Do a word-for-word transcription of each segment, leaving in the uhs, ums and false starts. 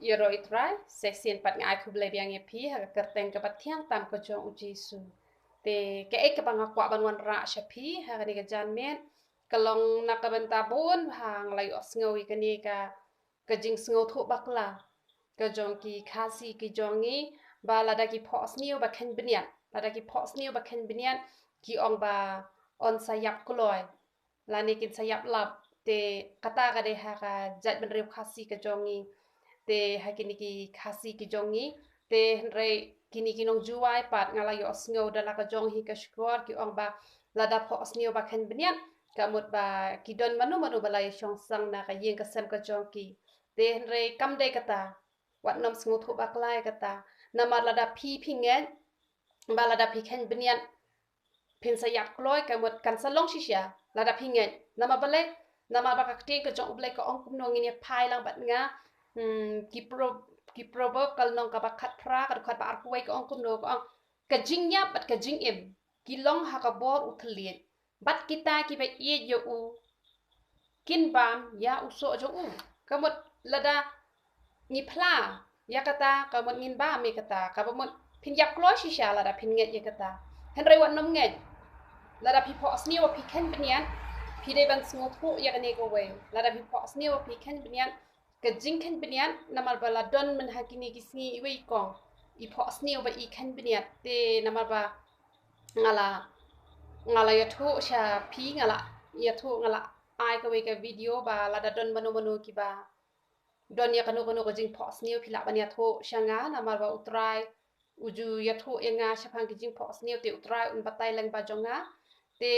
Ïaroh ïa u Trai, sa shisien pat nga ai khublei biang ïa phi ha ka kyrteng kaba thiang tam ka jong u Jisu. Te kaei kaba nga kwah ban wanrah sha phi ha kane ka janmiet ka long na ka bynta bun ba nga la ïohsngew ïa kane ka, ka jingsngewthuh bakla ka jong ki Khasi ki jong ngi, ba lada ki phohsniew ba kheiñ bniat, lada ki phohsniew ba kheiñ bniat, ki ong ba yn sa ïap kloi lane kin sa ïap lap. Te kata ka dei ha ka jaitbynriew Khasi ka jong ngi. Te ha kine ki Khasi ki jong ngi, te hynrei kine ki nongjwai pat nga la ïohsngew da la ka jong hi ka shkor ki ong ba lada phohsniew ba kheiñ bniat, ka mut ba ki don mano mano ba la ïashong sang na ka ïing ka sem ka jong ki. Te hynrei kam dei kata, wat nym sngewthuh bakla ïa kata. Namar lada phi phi ngeit ba lada phi kheiñ bniat phin sa ïap kloi, ka mut kan sa long shisha lada phi ngeit. Namar balei? Namar ba ka ktien ka jong U Blei ka ong kumno, ngin ïa phai lang bad nga, hmm, ki pro, ki Proverb ka lynnong kaba khatphra ka dkhot ba arphew wei ka ong kumno, ka ong, ka jingïap bad ka jingim ki long ha ka bor u thylliej, bad kita kiba ïeit ïa u kin bam ïa u soh jong u. Ka mut lada ngi phla ïa kata, ka mut ngin bam ïa kata, kaba mut phin ïap kloi shisha lada phin ngeit ïa kata. Hynrei wat nym ngeit, lada phi phohsniew ba phi kheiñ bniat, phi dei ban sngewthuh ïa kane kawei. Lada phi phohsniew ba phi kheiñ bniat, ka jingkheiñ bniat, namar ba la don myn ha kine ki sngi iwei i kong i phohsniew ba i kheiñ bniat. Te namar ba nga la, nga la ïathuh sha phi, nga la ïathuh, nga la ai kawei ka video ba lada don mano mano kiba don ïa kano kano ka jingphohsniew, phi lah ban ïathuh sha nga, namar ba U Trai u ju ïathuh ïa nga shaphang ki jingphohsniew, te U Trai un batai lyngba jong nga. Te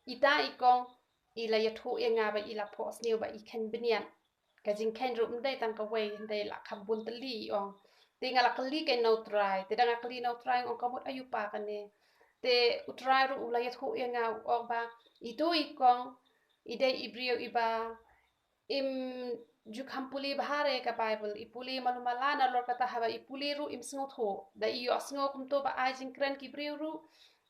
ita i kong i la ïathuh ïa nga ba i la phohsniew ba i kheiñ bniat. Ka jingkheiñ ruh ym dei tang kawei, hynrei la kham bun tylli i ong. Te nga la kylli kein na U Trai, te da nga kylli na U Trai, nga ong ka mut aïu pat kane. Te U Trai ruh u la ïathuh ïa nga, u ong ba ito i kong i dei i briew iba im ju kham pule bha re ka Baibl, i pule malu mala, nalor kata haba i pule ruh im sngewthuh. Da i ïohsngew kumto ba ai jingkren ki briew ruh,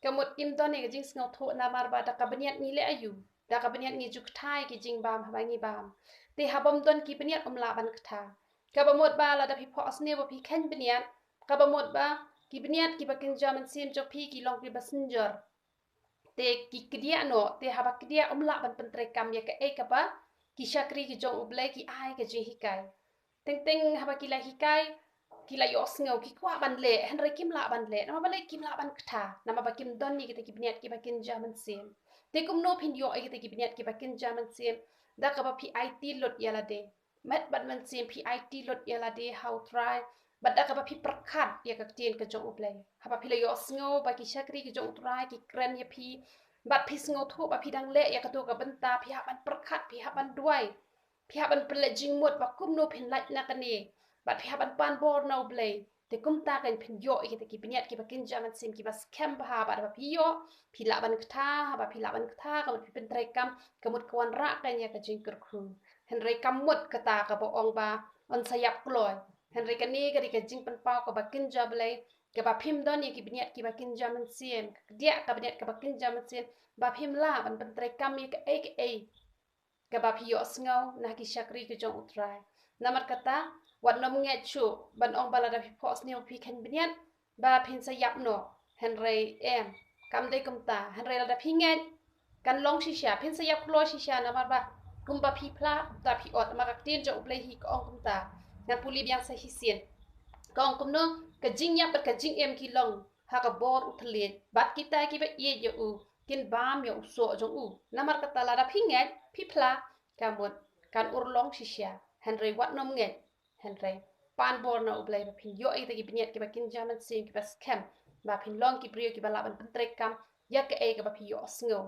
ka mut im don ïa ka jingsngewthuh, namar ba da ka bniat ngi leh aïu? Da ka bniat ngi ju kthai ki jingbam haba ngi bam. Te haba ym don ki bniat ym lah ban kthai. Kaba mut ba lada phi phohsniew ba phi kheiñ bniat, kaba mut ba ki bniat kiba kynja mynsiem jong phi ki long kiba synjor. Te ki kdiah noh, te haba kdiah ym lah ban pyntreikam ïa kaei kaba ki shakri ki jong U Blei ki ai ka jinghikai. Teng teng haba ki la hikai, ki la ïohsngew, ki kwah ban leh, hynrei kim lah ban leh. Namar balei? Kim lah ban kthai, namar ba kim don ïa kita ki bniat kiba kynja mynsiem. Te kumno phin ïoh ïa kita ki bniat kiba kynja mynsiem? Da kaba phi aiti lut ïa lade. Met bad mynsiem phi aiti lut ïa lade ha U Trai, bad da kaba phi pyrkhat ïa ka ktien ka jong U Blei. Haba phi la ïohsngew ba ki shakri ki jong U Trai ki kren ïa phi, bad phi sngewthuh ba phi dang leh ïa kato ka bynta, phi hap ban pyrkhat, phi hap ban duwai, phi hap ban pynleit jingmut ba kumno phin lait na kane, bad phi hap ban pan bor na U Blei. Te kumta kan phin ïoh ïa kita ki bniat kiba kynja mynsiem kiba skhem bha, bad haba phi ïoh, phi lah ban kthai, haba phi lah ban kthai, ka mut phi pyntreikam, ka mut ka wanrah kan ïa ka jingkyrkhu. Hynrei ka mut kata kaba ong ba yn sa ïap kloi. Hynrei kane ka dei ka jingpynpaw kaba kynja Blei, kaba phim don ïa ki bniat kiba kynja mynsiem, ka kdiah ka bniat kaba kynja mynsiem, ba phim lah ban pyntreikam ïa kaei kaei kaba phi ïohsngew na ki shakri ki jong U Trai. Namar kata, wat nym ngeit shuh ban ong ba lada phi phohsniew phi kheiñ bniat ba phin sa ïap noh. Hynrei em, kam dei kumta. Hynrei lada phi ngeit, kan long shisha, phin sa ïap kloi shisha, namar ba kumba phi phla, kumta phi ot. Namar ka ktien jong U Blei hi ka ong kumta. Ngan pule biang sa shisien. Ka ong kumno, ka jingïap bad ka jingim ki long ha ka bor u thylliej, bad kita kiba ïeit ïa u kin bam ïa u soh jong u. Namar kata lada phi ngeit, phi phla, ka mut kan urlong shisha. Hynrei wat nym ngeit, hynrei pan bor na U Blei ba phin ïoh ïa kita ki bniat kiba kynja mynsiem kiba skhem, ba phin long ki briew kiba lah ban pyntreikam ïa kaei kaba phi ïohsngew.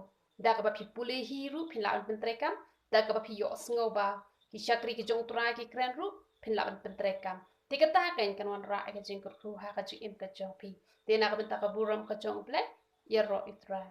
Da kaba phi pule hi ruh phin lah ban pyntreikam, da kaba phi ïohsngew ba ki shakri ki jong U Trai ki kren ruh phin lah ban pyntreikam. Te kata kan kan wanrah ïa ka jingkyrkhu ha ka jingim ka jong phi. Te na ka bynta ka burom ka jong U Blei, ïaroh ïa U Trai.